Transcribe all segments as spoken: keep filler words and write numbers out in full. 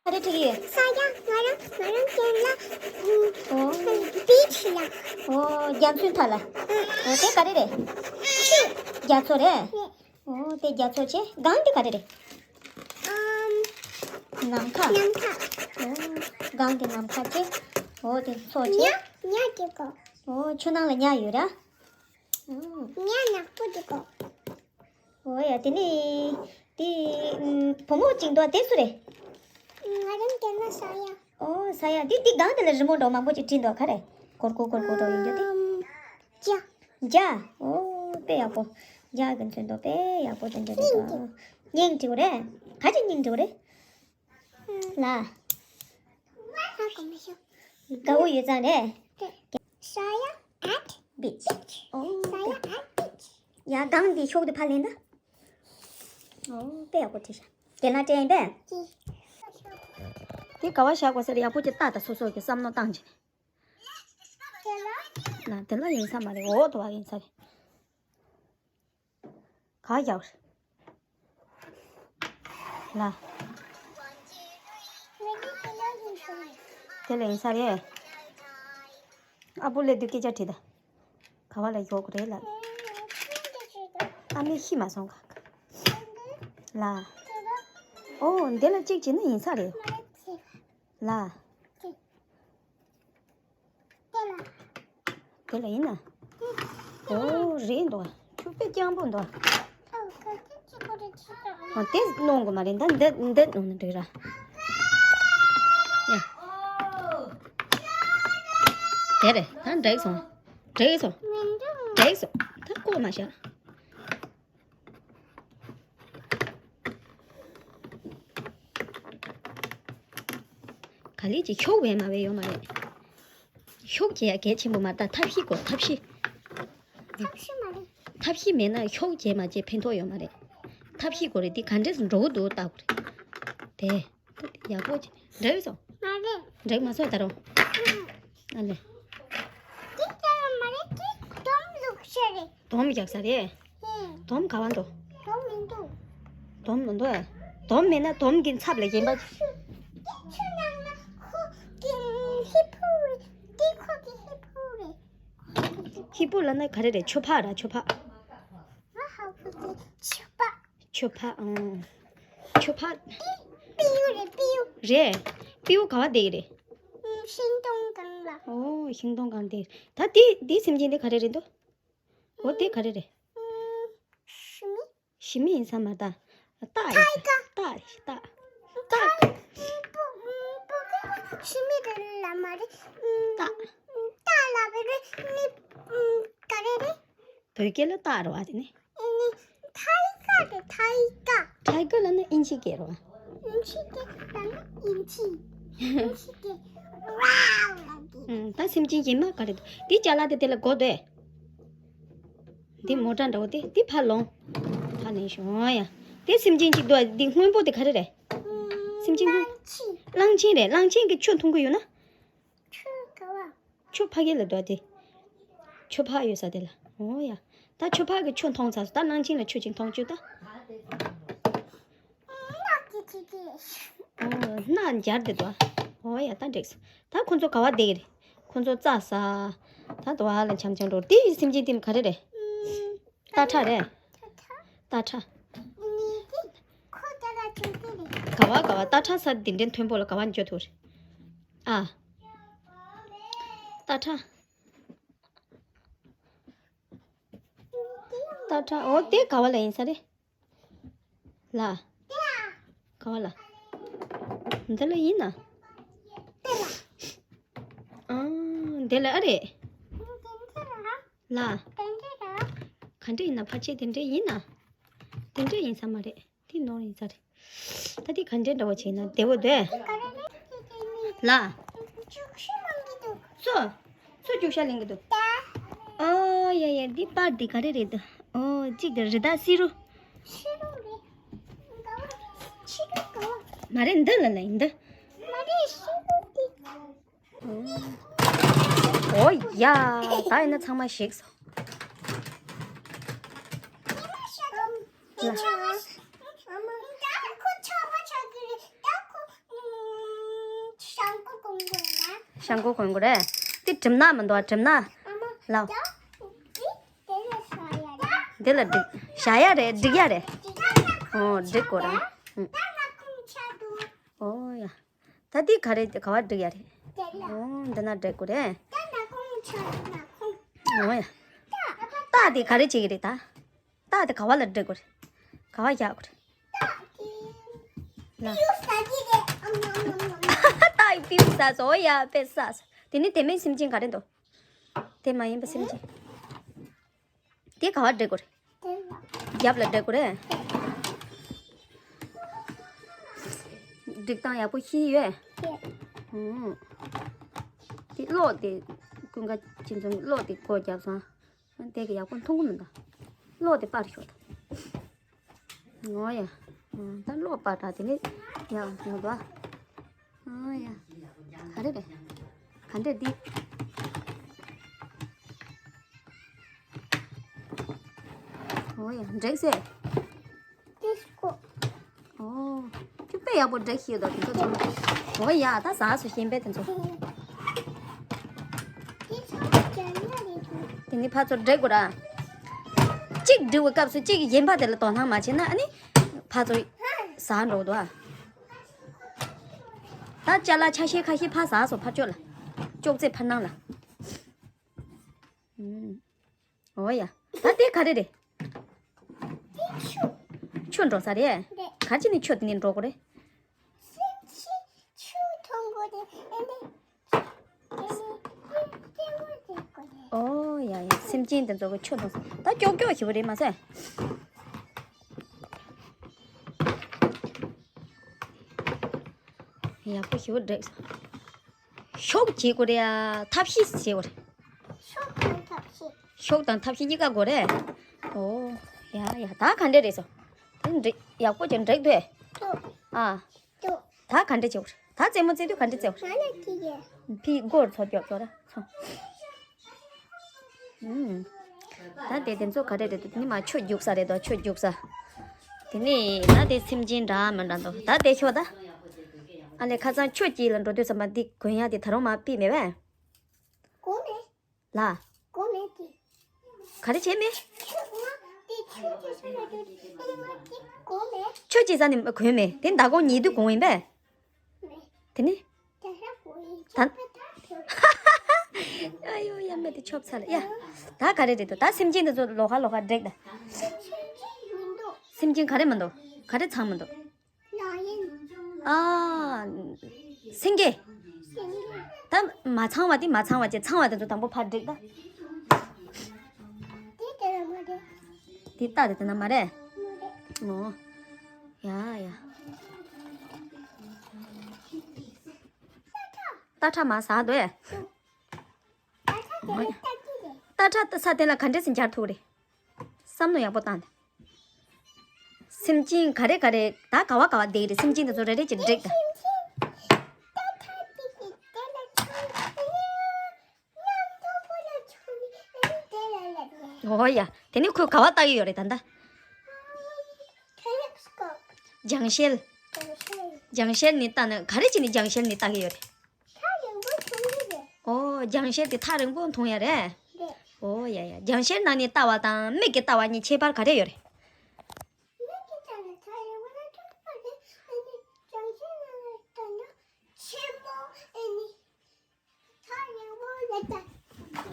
ག་རེ་འཁྲིད་ཀྱི་ཡོད། ས་ཡ། ང་རང་ང་རང་དེ་ལ་ཨུམ། ཨོ། བིཆ་ལ། ཨོ། རྒྱ་མཚོའི་མཐའ་ལ། ཨོ། དེ་ག་རེ་རེད། ཆུ། རྒྱ་མཚོ་རེད། རེད། ཨོ། དེ་རྒྱ་མཚོ་བྱས། སྒང་དེ་ག་རེ་རེད། ཨམ། ནམ་མཁའ། ནམ་མཁའ། ཨོ། སྒང་དེ་ནམ་མཁའ་བྱས། ཨོ། དེ་མཚོ་བྱས། ཉ། ཉ་གི་གོ། ཨོ། ཆུ་ནང་ལ་ཉ་ཡོད་ར། ཨོ། ཉ་ནག་པོ་གི་གོ། ཨོ་ཡ། དེ་ནས་དེ་ཨུམ། བུ་མོ་གཅིག་འདུག་དེ་སུ་རེད། ང་རང་དེ་ན་ས་ཡ། ཨོ། ས་ཡ། དེ་དེ་སྒང་དེ་ལ་རི་མོ་འདྲ་མང་པོ་ཅིག་བྲིས་འདུག་ག་རེ། གོར་གོར་གོར་གོར་འདྲ་ཡིན་རྒྱུ་དེ། ཨམ། བྱ། བྱ། ཨོ། དཔེ་ཡག་པོ། བྱ་གི་མཚོན་འདུག་དཔེ་ཡག་པོ་དེ་འདྲ་རེད་འདུག་སྙིང་བྲིས་པ་རེད། ག་ཅིག་སྙིང་བྲིས་པ་རེད། ལ། ཧ་གོ་མི་ཤོག་དགའ་བོ་ཡོད་ཙང་རེད། ས་ཡ་at beach. ཨོ། ས་ཡ་at beach. ཡ། སྒང་འདི་ཤོག་དེ་ཕར་ལེན་ད། ཨོ། དཔེ་ཡག་པོ་བྲིས་ཤག་དེ་ན་སྤྲད་ཡིན་པས། དེ་ག་བ་བཞག་དགོས་ས་རེད། ཡག་པོ་ཅིག་ལྟ་ད། སོ་སོ་གི་བསམ་བློ་བཏང་བྱས། ལ། དེ་ལ་ཡིན་ས་མ་རེད། འོག་ཏུ་བ་ཡིན་ས་རེད། ག་རྒྱབ། ལ། དེ་ལ་ཡིན་ས་རེད། ཨ་བུ་ལས་དུ་སྐད་ཆ་དྲིས་ད། ག་བ་ལ་ཡོག་རེད་ལ། ཨ་མའི་ཤི་མ་སོང་ག་ལ། ཨོ། འདི་ལ་གཅིག་བྱས་ན་ཡིན་ས་རེད། ལ། དེ་ལ་ཡིན་ན། ཨོ། རེད་འདུག་ཆུ་དཔེ་སྐྱང་པོ་འདུག་ཨོ། དེ་གནོང་དགོས་མ་རེད། ད་འདི་འདི་གནོང་ན་འགྲིག་ར། ཡ། དེ་རེད། ད་འགྲིག་སོང་། འགྲིག་སོང་། འགྲིག་སོང་། ད་བཀོག་མ་བཞག་ག་ལེར་ཅིག་ཤོག་བས་མ་བས་ཡོད་མ་རེད། ཤོག་བྱེད་ཡ་གལ་ཆེན་པོ་མ་རེད། ད་ཐབས་ཤེས་དགོས། ཐབས་ཤེས། ཐབས་ཤེས་མ་རེད། ཐབས་ཤེས་མེད་ན་ཤོག་བྱེད་མ་བྱེད་ཕན་ཐོགས་ཡོད་མ་རེད། ཐབས་ཤེས་དགོས་རེད། དེ་ག་འདྲས་སུ་འགྲོ་གི་འདུག་ལྟ་དགོས་རེད། དེ། ད་ཡག་པོ་བྱེད། འགྲིག་སོང་། མ་རེད། འགྲིག་མ་སོང་ད་རུང་། ཨ་ལེ། དེ་ལྟར་མ་རེད། དེ་དོམ་བླུགས་ཤ་རེད། དོམ་རྒྱག་ས་རེད། ཧེ། དོམ་ག་བ་འདུག་དོམ་མི་འདུག་དོམ་མི་འདུག་ཨེ། དོམ་མེད་ན་དོམ་གྱི་ཚབ་ལ་གཞན་པ། དེ་ཆུ་ནང་ན་ཁོ་གི་ཧི་ཕུ་རེད། དེ་ཁོ་གི་ཧི་ཕུ་རེད། ཧི་ཕུ་ལབ་ན་ག་རེ་རེད། ཆུ་ཕག་ར། ཆུ་ཕག་ང་ཧ་གོ་གི། ཆུ་ཕག་ཆུ་ཕག་ཨང་། ཆུ་ཕག་སྤྲེའུ་རེད། སྤྲེའུ། རེད། སྤྲེའུ་ག་བ་བསྡད་ཀྱི་རེད། ཤིང་སྡོང་སྒང་ལ། ཨོ། ཤིང་སྡོང་སྒང་བསྡད། ད་དེ་དེ་སེམས་ཅན་དེ་ག་རེ་རེད་འདུག་འོ་དེ་ག་རེ་རེད། ཞི་མི། ཞི་མི་ཡིན་ས་མ་རེད་ད། སྟག་ཡིན་ས། སྟག་རེད། སྟག་སྟག་ཞི་མི་རེད་ལ་མ་རེད། སྟག་སྟག་ལ་བ་རེད། མི་ག་རེ་རེད། བོད་སྐད་ལ་སྟག་རེད་བ་དེ་ནི། ཨ་ནི། ཐའི་ཀ་དེ་ཐའི་ཀ་ཐའི་ཀ་ལབ་ན་ཨིན་ཇི་སྐད་རེད་བ། ཨིན་ཇི་སྐད་ལབ་ན་ཨིན་ཇི། ཨིན་ཇི་སྐད། ཝའོ་ལབ་གི། ཨུམ། ད་སེམས་ཅན་གཞན་མ་ག་རེ་འདུག་འདི་ཅ་ལག་དེ་དེ་ལ་སྒོ་དེ། འདི་མོ་ཊ་འདྲ་བོ་དེ་འདི་ཕར་ལོང་། ཕར་ལེན་ཤོག་ཨོ་ཡ། དེ་སེམས་ཅན་གཅིག་འདུག་འདི་སྔོན་པོ་དེ་ག་རེ་རེད། སེམས་ཅན་སྔོན། གླང་ཆེན། གླང་ཆེན་རེད། གླང་ཆེན་གྱི་ཆུ་འཐུང་གི་ཡོད་ན། ཆུ་ག་བ། ཆུ་ཕ་གི་ལ་འདུག་སྟེ། ཆུ་ཕག་ཡོད་ས་དེ་ལ། འོ་ཡ། ད་ཆུ་ཕག་གི་ཆུ་འཐུང་ཚར་སོང་། ད་གླང་ཆེན་ལ་ཆུ་ཅིག་འཐུང་བཅུག་ད། ཨོ། སྣ་འབྱར་དེ་འདུག་འོ་ཡ། ད་འགྲིག་སོང་། ད་ཁོ་ཚོ་ག་བ་བསྡད་ཀྱི་རེད། ཁོ་ཚོ་རྩྭ་ཟ། ད་དུ་བ་ལ་འཆམ་འཆམ་འགྲོ། དེ་ཡི་སེམས་ཅན་དེ་ག་རེ་རེད། སྟག་ཁྲ་རེད། སྟག་ཁྲ། ག་བ་ག་བ། སྟག་ཁྲ་ས་འདི་འདྲའི་མཐོན་པོ་ལ་ག་བ་འགྱོ་ཐུབ་རེད། ཨ། སྟག་ཁྲ། སྟག་ཁྲ། འོ་དེ་ག་བ་ལ་ཡིན་ས་རེད། ལ། ག་བ་ལ། འདི་ལ་ཡིན་ན། ཨང་། འདི་ལ་ཨ་རེད། ལ། ག་འདྲ་ཡིན་ན། ཕལ་ཆེར་དེ་འདྲ་ཡིན་ན། དེ་འདྲ་ཡིན་ས་མ་རེད། དེ་ནོར་ཡིན་ས་རེད། ད་དེ་ག་འདྲ་འདྲ་བོ་བྱས་ན་བདེ་བོ་འདུག་ལ། སོ། སོ་རྒྱུག་ཤ་ལེན་གི་འདུག་ཨོ་ཡ་ཡ། འདི་པར་འདི་ག་རེ་རེད་འདུག་ཨོ་གཅིག་དེ་རི་དྭགས་བསེ་རུ། མ་རེད། འདི་ལ་ལ་ཡིན་འདི། ཨོ་ཡ། ད་ཡིན་ན་ཚང་མ་ཞིག་སོང་། ལ། ཤང་ཀོ་གོན་དགོས་རེད། དེ་གྲིབ་ནག་མི་འདུག་ཨ། གྲིབ་ནག་ལ། འདི་ལ་འགྲིག་བཞག་ཡ་རེད། འགྲིག་ཡ་རེད། ཨོ་འགྲིག་གོ་ར། ཨོ་ཡ། ད་འདི་ག་རེ་ག་བ་འགྲིག་ཡ་རེད། ཨོ་འདི་ན་འགྲིག་གོ་རེད། ཨོ་ཡ། ད་འདི་ག་རེ་བྱེད་ཀྱི་རེད་ད། སྟག་དེ་ག་བ་ལ་འགྲིག་དགོས་རེད། ག་བ་བཞག་དགོས་རེད། ལ། སྟག་ཡི་པིའུ་ཟ་སོ་ཡ་པེ་ཟ་སོ། དེ་ནི་དེ་མིན་སེམས་ཅན་ག་རེ་འདུག་དེ་མ་ཡིན་པ་སེམས་ཅན། དེ་ག་བ་འགྲིག་དགོས་རེད། རྒྱབ་ལ་འགྲིག་དགོས་རེད། འགྲིག་སྟངས་ཡག་པོ་ཤེས་ཡོད། ཨུམ། དེ་གློག་དེ་ཀུན་དགའ་ཁྱིམ་ཚང་གི་གློག་དེ་སྒོ་བརྒྱབ་སོང་། དེ་གི་ཡག་པོ་མཐོང་གི་མི་འདུག་གློག་དེ་སྤར་ཤོག་དང་། ངོ་ཡ། ད་གློག་སྤར་དང་དེ་ནི་ཡག་ངོ་འདུག་ཨ། ཨོ་ཡ། ག་རེ་རེད། ག་འདྲས་འདི། ཨོ་ཡ་འགྲིག་སེ། ཏིས་ཀོ། ཨོ། ཁྱོད་དཔེ་ཡག་པོ་འགྲིག་ཤེས་འདུག་དེ་ཚོ་ཚང་མ། ཨོ་ཡ་ད་ཟ་སུ་ཤེས་པས་དེ་ཚོ། དེ་ནི་ཕར་ཚུར་འགྲིག་དགོས་ར། གཅིག་འགྲིག་པའི་སྐབས་སུ་གཅིག་གཞན་པ་དེ་ལ་དོ་སྣང་མ་བྱས་ན་ཨ་ནི་ཕར་ཚུར་ཟ་འགྲོ་འདུག་ཨ། ད་ཅ་ལག་ཆ་ཤས་ཁ་ཤས་ཕར་ཟ་སོ་ཕར་ཕྱོགས་ལ། ཅོག་ཙེ་ཕར་ནང་ལ། ཨུམ། ཨོ་ཡ། ད་དེ་ག་རེ་རེད། ཆུ། ཆུ་འགྲོ་ས་རེད། རེད། ག་ཅི་ནས་ཆུ་དེ་ནས་འགྲོ་དགོས་རེད། སེམས་ཅན་ཆུ་འཐུང་དགོས་རེད། ཨ་ནི། ཨ་ནི། ཨ་ནི། ཨོ་ཡ་ཡ། སེམས་ཅན་དེ་ཚོ་གི་ཆུ་འཐུང་ས། ད་ཀྱོག་ཀྱོག་ཞིག་རེད་མ་ཟད། ཡག་པོ་ཞིག་འགྲིག་ཤོག་བྱེད་དགོས་རེད་ཡ། ཐབས་ཤེས་བྱེད་དགོས་རེད། ཤོག་དང་ཐབས་ཤེས། ཤོག་དང་ཐབས་ཤེས་གཉིས་ཀ་དགོས་རེད། ཨོ། ཡ་ཡ། ད་ག་འདྲས་རེད་སོ། དེ་འགྲིག་ཡག་པོ་ཅིག་འགྲིག་འདུག་འདུག་ཨ། འདུག་ད་ག་འདྲས་བྱེད་དགོས་རེད། ད་རྩེད་མོ་རྩེ་དུས་ག་འདྲས་རྩེ་དགོས་རེད། ང་ལ་ཁྱི་ཡ། ཕི་སྒོར་ཚོ་སྐྱོབ་ཚོ་ར་ཚོ། ཨུམ། ད་དེ་དེ་ཚོ་ག་རེ་རེད་འདུག་ནི་མ་ཆུ་རྒྱུག་ས་རེད་དོ། ཆུ་རྒྱུག་ས། དེ་ནས་ད་དེ་སེམས་ཅན་འདྲ་མི་འདྲ་འདུག་ད་དེ་ཤོག་ད། ཨ་ལས་ཁ་སང་ཆུ་དཀྱིལ་ལ་འགྲོ་དུས་ཙམ་པ་འདི་གོན་ཡག་དེ་ད་རུང་མ་ཕུད་མེད་པས། གོན་མེད། ལ། གོན་མེད་དེ། ག་རེ་བྱས་མེད། ཆུ་ང་དེ་ཆུ་ཅི་ས་ལ་འགྲོ་དུས་ཨ་ནི་ང་དེ་གོན་མེད། ཆུ་ཅི་ས་ནས་གོན་མེད། དེ་མདང་དགོང་ཉལ་དུས་གོན་ཡིན་པས། དེ་ནི། ད། ཨ་ཡོ་ཡ། མ་དེ་ཆོབ་ཚར་ལ་ཡ། ད་ག་རེ་རེད་དོ། ད་སེམས་ཅན་དེ་ཚོ་ལོགས་ཀ་ལོགས་ཀ་འགྲིག་ད། སེམས་ཅན་ག་རེ་མི་འདུག་ག་རེ་ཚང་མི་འདུག་ཨ། སེང་གེ། ད་མ་ཚང་བ་དེ་མ་ཚང་བ་བྱས། ཚང་བ་དེ་ཚོ་དང་པོ་ཕར་འགྲིག་ད། དེ་ལྟ་དེ་དེ་ན་མ་རེད། ཨོ། ཡ་ཡ། རྟ་ཁྲ་མ་ཟ་འདོད། རྟ་ཁྲ་ས་དེ་ལ་ག་འདྲས་སེ་འབྱར་ཐུབ་རེད། བསམ་བློ་ཡག་པོ་བཏང་དེ། སེམས་ཅན་ག་རེ་ག་རེ་ད་ག་བ་ག་བ་བསྡད་རེད། སེམས་ཅན་དེ་ཚོ་རེ་རེ་བྱས་འགྲིག་ད། ཨོ་ཡ། དེ་ནི་ཁོས་ག་བ་ལྟ་གི་ཡོད་རེད་ད་ལྟ། ལྗང་ཤེལ། ལྗང་ཤེལ་ནི་ལྟ་ན་ག་རེ་བྱས་ནས་ལྗང་ཤེལ་ནི་ལྟ་གི་ཡོད་རེད། ཨོ། ལྗང་ཤེལ་དེ་ཐག་རིང་པོ་མཐོང་ཡ་རེད། ཨོ་ཡ་ཡ། ལྗང་ཤེལ་ནང་ནས་ལྟ་བ་དང་མིག་གིས་ལྟ་བ་གཉིས་ཁྱད་པར་ག་རེ་ཡོད་རེད།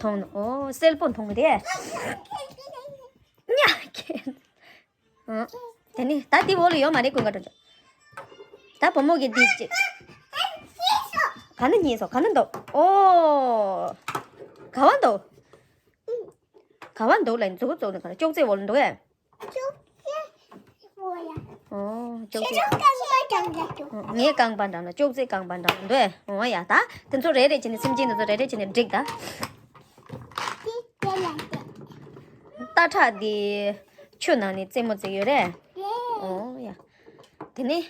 མཐོང་ནོ། ཨོ། སེར་པོ་མཐོང་གི་རེད། ཉ་ཁེ། ཨང་། དེ་ནི་ད་འདི་འོག་ལ་ཡོད་མ་རེད། ཀུན་དགའ་གྲོང་ཆོག་ད་བུ་མོ་གི་འདི་ཅི། ག་ན་རྙེད་སོང་། ག་ན་འདུག་ཨོ། ག་བ་འདུག་ག་བ་འདུག་ལ་མཛུ་གུ་བཙུགས་ནས་ག་ལ། ཅོག་ཙེ་འོག་ལ་འདུག་ཨེ། ཅོག་ཙེ་འོག་ལ། ཨོ། ཅོག་ཙེ། ཁྱེད་རང་རྐང་པ་འགྲམ་ལ། ངའི་རྐང་པ་འགྲམ་ལ། ཅོག་ཙེ་རྐང་པ་འགྲམ་ལ་འདུག་ཨེ། ཨོ་ཡ། ད་དེ་ཚོ་རེ་རེ་བྱས་ནས། སེམས་ཅན་དེ་ཚོ་རེ་རེ་བྱས་ནས་བསྒྲིགས་ད། རྟ་ཁྲ་འདི་ཆུ་ནང་ནས་རྩེད་མོ་རྩེ་ཡོད་རེད། ཨོ་ཡ། དེ་ནས།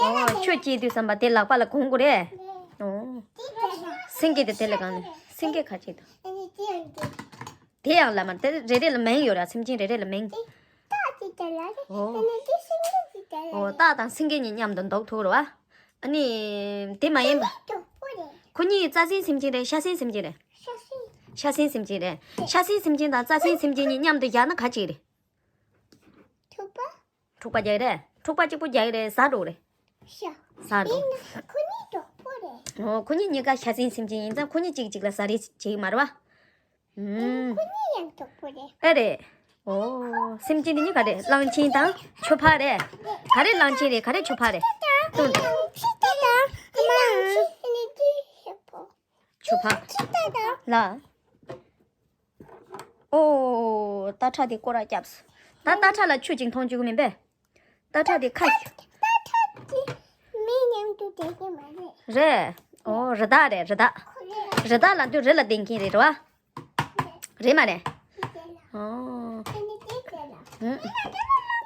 ཨོ། ཆུ་སྐྱེས་དུས་ཙམ་པ་དེ་ལག་པ་ལ་གོན་དགོས་རེད། ཨོ། སེང་གེ་དེ་དེ་ལ་གང་ནས། སེང་གེ་ག་ཅིག་དང་། དེ་ཡང་ལ་མ་དེ་རེ་རེ་ལ་མིང་ཡོད་ར། སེམས་ཅན་རེ་རེ་ལ་མིང་། ཨོ། ཨོ། སྟག་དང་སེང་གེ་གཉིས་མཉམ་དུ་འདུག་ཐུག་རེད་བ། ཨ་ནི་དེ་མ་ཡིན་པ། གྲོགས་པོ་རེད། ཁོ་གཉིས་རྩྭ་སྲིན་སེམས་ཅན་རེད། ཤ་སྲིན་སེམས་ཅན་རེད། ཤ་སྲིན། ཤ་སྲིན་སེམས་ཅན་རེད། ཤ་སྲིན་སེམས་ཅན་དང་རྩྭ་སྲིན་སེམས་ཅན་གཉིས་མཉམ་དུ་བཞག་ན་ག་ཅིག་རེད། འཁྲུག་པ། འཁྲུག་པ་རྒྱག་གི་རེད། འཁྲུག་པ་གཅིག་པོ་རྒྱག་གི་རེད། ཟ་འགྲོ་གི་རེད། ཤ། ཟ་འགྲོ། ཡིན་ན་ཁོ་གཉིས་གྲོགས་པོ་རེད། ཨོ། ཁོ་གཉིས་གཉིས་ཀ་ཤ་སྲིན་སེམས་ཅན་ཡིན་ཙང་ཁོ་གཉིས་གཅིག་གཅིག་ལ་ཟ་རེས་བྱེད་ཀྱི་མ་རེད་བ། ཨུམ། ཁོ་གཉིས་ཡང་གྲོགས་པོ་རེད། ཨེ་རེད། ཨོ། སེམས་ཅན་དེ་གཉིས་ག་རེད། གླང་ཆེན་དང་ཆུ་ཕག་རེད། ག་རེ་གླང་ཆེན་རེད། ག་རེ་ཆུ་ཕག་རེད། ལྟོས། ཆུ་ཕག་ལ། ཨོ། རྟ་ཁྲ་དེ་སྐོར་ར་བརྒྱབ་སོང་། ད་རྟ་ཁྲ་ལ་ཆུ་ཅིག་འཐུང་བཅུག་གི་མིན་པས། རྟ་ཁྲ་དེ་ཁ། རྟ་ཁྲ་དེ་མི་མཉམ་དུ་བསྡད་ཀྱི་མ་རེད། རེད། ཨོ། རི་དྭགས་རེད། རི་དྭགས། རི་དྭགས་ལབ་དུས་རི་ལ་ལྡིང་མཁན་རེད། རེད་བ། རེད་མ་རེད། ཨོ། ཨ་ནི་དེ་དེ་ལ། ཨུམ།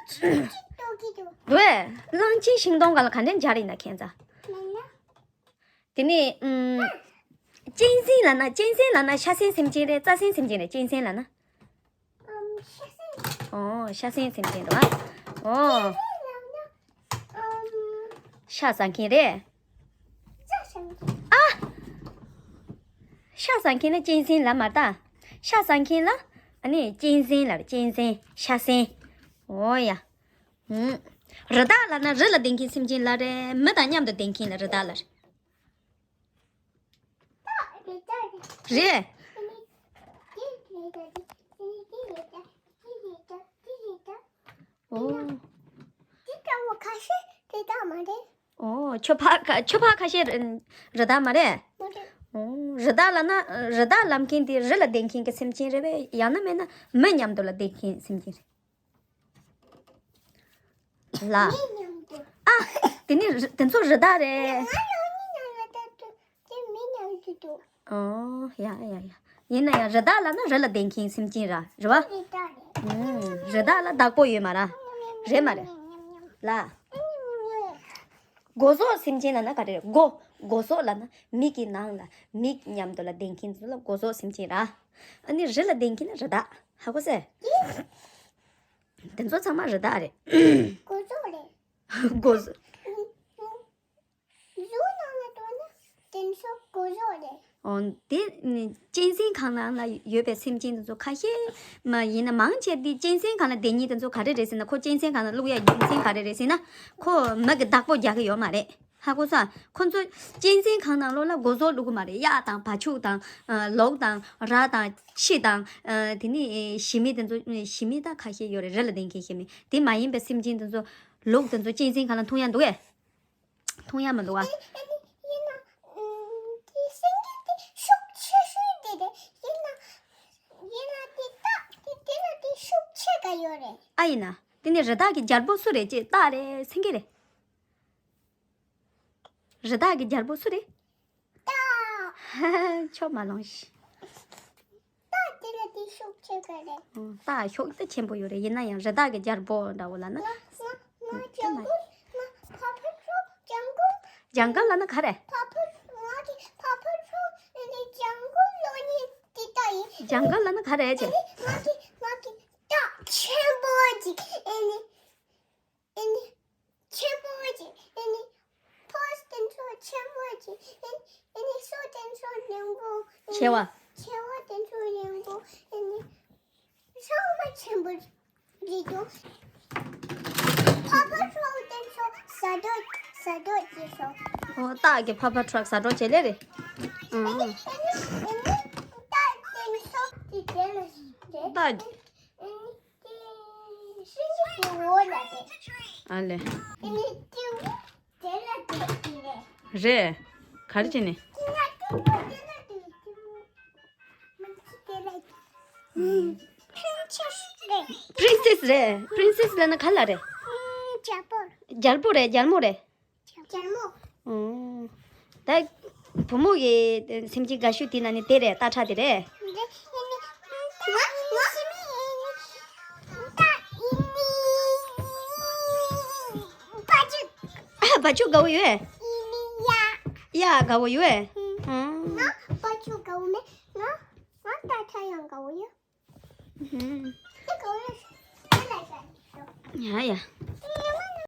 ཅིག་ཏོག་གི་འདུག། རེད། གླང་ཆེན་ཤིང་སྡོང་སྒང་ལ་ག་འདྲས་འབྱར་ཡིན་ན་མཁྱེན་ཙང་། མིན་ན། དེ་ནས་ཨུམ། གཅན་གཟན་ལབ་ན། གཅན་གཟན་ལབ་ན་ཤ་སྲིན་སེམས་ཅན་རེད། རྩྭ་སྲིན་སེམས་ཅན་རེད། གཅན་གཟན་ལབ་ན། ཨམ། ཤ་སྲིན། ཨོ། ཤ་སྲིན་སེམས་ཅན་རེད་བ། ཨོ། ཤ་ཟ་མཁན་རེད། ཨ། ཤ་ཟ་མཁན་ལ་གཅན་གཟན་ལབ་མ་རེད་ད། ཤ་ཟ་མཁན་ལ་ཨ་ནི་གཅན་གཟན་ལབ་རེད། གཅན་གཟན། ཤ་གཟན། ཨོ་ཡ། ཨུམ། རི་དྭགས་ལབ་ན་རི་ལ་ལྡིང་མཁན་སེམས་ཅན་ལབ་རེད། མི་དང་མཉམ་དུ་ལྡིང་མཁན་ལ་རི་དྭགས་ལབ་རེད། རེད། ཨོ། ཨོ། ཆུ་ཕག་ཁ། ཆུ་ཕག་ཁ་ཤས་རི་དྭགས་མ་རེད། ཨོ། རི་དྭགས་ལབ་ན། རི་དྭགས་ལབ་མཁན་དེ་རི་ལ་ལྡིང་མཁན་གྱི་སེམས་ཅན་རེད་པས། ཡང་ན་མིན་ན་མི་མཉམ་དུ་ལ་ལྡིང་མཁན་སེམས་ཅན་རེད། ལ། མི་མཉམ་དུ། ཨ། དེ་ནི་རི། དེ་ཚོ་རི་དྭགས་རེད། ང་ལོ་གཉིས་ནང་ལ་ལྟ་དུས་དེ་མི་མཉམ་དུ་འདུག། ཨོ། ཡ་ཡ་ཡ། ཡིན་ན་ཡང་རི་དྭགས་ལབ་ན་རི་ལ་ལྡིང་མཁན་སེམས་ཅན་ར། རེད་བ། རི་དྭགས་རེད། ཨུམ། རི་དྭགས་ལ་བདག་པོ་ཡོད་མ་ར། རེད་མ་རེད། ལ། སྒོ་ཟོག་སེམས་ཅན་ལབ་ན་ག་རེ་རེད། སྒོ། སྒོ་ཟོག་ལབ་ན་མི་གི་ནང་ལ་མི་མཉམ་དུ་ལ་ལྡིང་མཁན་ཚོ་ལ་སྒོ་ཟོག་སེམས་ཅན་ར། ཨ་ནི་རི་ལ་ལྡིང་མཁན་ལ་རི་དྭགས། ཧ་གོ་སོང་། དེ་ཚོ་ཚང་མ་རི་དྭགས་རེད། སྒོ་ཟོག་རེད། སྒོ་ཟོག། གཟུགས་ནང་ལ་འགྲོ་ན་དེ་ཚོ་སྒོ་ཟོག་རེད། ཨོ། དེ་ནི་གཅན་གཟན་སྒང་ནང་ལ་ཡོད་པའི་སེམས་ཅན་དེ་ཚོ་ཁ་ཤས་མ་ཡིན་ན། མང་ཆེ་དེ་གཅན་གཟན་སྒང་ལ་བསྡད་མཁན་དེ་ཚོ་ག་རེ་རེད་ཟེར་ན། ཁོ་གཅན་གཟན་སྒང་ལ་བླུག་ཡ་རྒྱུ་མཚན་ག་རེ་རེད་ཟེར་ན། ཁོ་མི་གི་བདག་པོ་རྒྱག་གི་ཡོད་མ་རེད། ཧ་གོ་སོང་། ཁོ་ཚོ་གཅན་གཟན་སྒང་ནང་ལོགས་ལ་སྒོ་ཟོག་བླུག་གི་མ་རེད། གཡག་དང་བ་ཕྱུགས་དང་། ཨ། ལོག་དང་། ར་དང་། ཁྱི་དང་། ཨ། དེ་ནི་ཞི་མི་དེ་ཚོ། ཞི་མི་ད་ཁ་ཤས་ཡོད་རེད། རི་ལ་ལྡིང་མཁན་ཞི་མི། དེ་མ་ཡིན་པའི་སེམས་ཅན་དེ་ཚོ། ལོག་དེ་ཚོ་གཅན་གཟན་སྒང་ལ་འཐུང་ཡ་འདུག་གས། འཐུང་ཡ་མི་འདུག་ཨ། ཡིན་ན། ཨུམ། དེ་སེང་གེ་དེ་ཤུགས་ཆེ་ཤོས་དེ་རེད། ཡིན་ན། ཡིན་ན་དེ་སྟག་དེ་དེ་ལ་དེ་ཤུགས་ཆེ་ག་ཡོད་རེད། ཨ། ཡིན་ན། དེ་ནི་རི་དྭགས་ཀྱི་རྒྱལ་པོ་སུ་རེད་ཅེ། སྟག་རེད། སེང་གེ་རེད། རི་དྭགས་ཀྱི་རྒྱལ་པོ་སུ་རེད། སྟག་ཕྱོགས་མ་ལོངས་ཤིག། སྟག་དེ་ལ་དེ་ཤུགས་ཆེ་ག་རེད། ཨོ། སྟག་ཤུགས་དེ་ཆེན་པོ་ཡོད་རེད། ཡིན་ན་ཡང་རི་དྭགས་ཀྱི་རྒྱལ་པོ་འདྲ་བོ་ལབ་ན། ང་ང་ང་ཇང་གུན། ང་ཕ་ཕ་ཁྲོ་ཇང་གུན། ཇང་གུན་ལབ་ན་ག་རེ། ཕ་ཕ། ང་གི་ཕ་ཕ་ཁྲོ་ནི་ཇང་གུན་ལོ་ནི་དེ་ལྟ་ཡིན། ཇང་གུན་ལབ་ན་ག་རེ་ཅེ། ང་གི་ང་གི་སྟག་ཆེན་པོ་ཅིག་ཨེ་ནི། ཨེ་ནི། ཆེན་པོ་ཅིག། ཨེ་ནི། ཕོ་དེ་ཚོ་ཆེན་པོ་ཅིག། ཨེ་ནི། ཨེ་ནི་སོ་དེ་ཚོ་ཉུང་པོ། ཆེ་བ། ཆེ་བ་དེ་ཚོ་ཉུང་པོ། ཨེ་ནི། ཚང་མ་ཆེན་པོ་རེད་འདུག། ཕ་ཕ་ཁྲོ་དེ་ཚོ་ཟ་འགྲོ། ཟ་འགྲོ་བྱེད་ཤོག། ཨོ། སྟག་གི་ཕ་ཕ་ཁྲོ་ཟ་འགྲོ་བྱེད་ལེ་རེད། ཨེ་ནི། ཨེ་ནི། ཨེ་ནི། སྟག་དེ་ཚོ་དེ་དེ་ལ་རེད། སྟག་གི། ཨ་ལེ། རེད། ག་རེ་བྱས་ནས། པི་རིན་སེ་སི་རེད། པི་རིན་སེ་སི་ལབ་ན་ག་ལབ་རེད། རྒྱལ་པོ། རྒྱལ་པོ་རེད། རྒྱལ་མོ་རེད། རྒྱལ་མོ། ཨོ། ད་བུ་མོ་གི་སེམས་ཅན་དགའ་ཤོས་དེ་ན་ནི་དེ་རེད། སྟག་ཁྲ་དེ་རེད། ཨ། བ་ཕྱུགས་དགའ་བོ་ཡོད། གཡག་དགའ་བོ་ཡོད། ཨང་། ཡ་ཡ།